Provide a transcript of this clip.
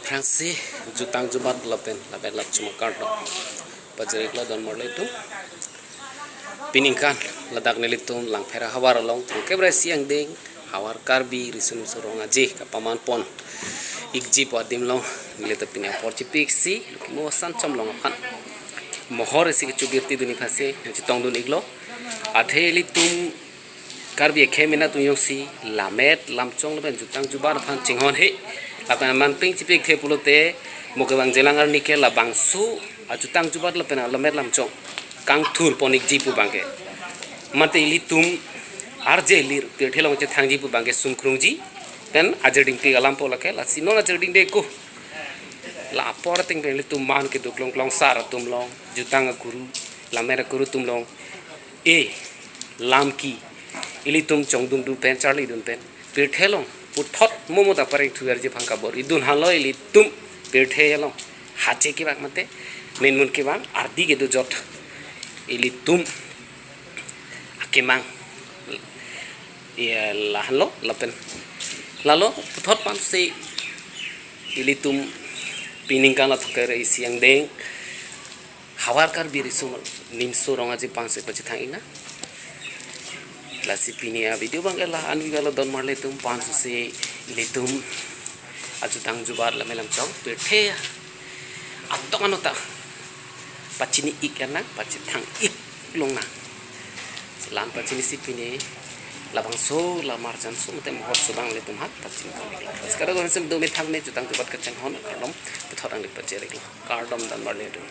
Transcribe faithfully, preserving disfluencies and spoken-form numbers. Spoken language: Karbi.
Aphrangsi jutang jubat lapen labet lap chuma kardom pajir-iklo don marli atum. Piningkan ladak nelitum Langpher ahavar along thangkep ra isi angdeng havar Karbi riso nimso rong aje kapaman pon-ikji pu adim along nelitum pini apor chipiksi lukimo asan chom along aphan mohor isi kechubirti dunji aphansi chetongdun-iklo. Athe ilitum Karbi akhei amena atum jongsi lammet lamchong lapen jutang jubat aphan chinghon he lapen aman peng chipik the pulote mo kevang jelang arni ke labangso ajutang jubat lapen alammet lamchong kangthur pon-ikji pu abangke. Mate ilitum arje lir pirthe along chethangji pu abangke sungkrungji. Pen ajerding pik alam po lake, lasi non ajerding de ko. La apor ateng pen ilitum man keduk long klongsar atum along, jutang akuru, lammet akuru atum along, e lam ke ilitum chongdundun pen charlidun pen pirthe along puthot momo ta pareng thuverji aphan kabor-idun henlo ilitum pirthe along. Hache kevang mate, menmun kevang, ardi kedo jot ilitum akemang, ya, lahenlo lapen lalo puthot pensi ilitum piningkan la thangkep ra isi angdeng havar Karbi riso nimso rong aje pensi pachethang-iknang. Lasi pini avideo abangke la-an vi avelo don marli atum, pensi ilitum ajutang jubat lammet lamchong pirthe atong anota pachini-iknang, pachethang-ik longnang. La-an pachinisi pini labangso la marjan so mate mohor so abang ilitum aphan pachini pon-iklo. Bas, kardom, hanse do methang me jutang jubat kachinghon kardom, puthot angdeng pajir-iklo. Kardom don marli atum.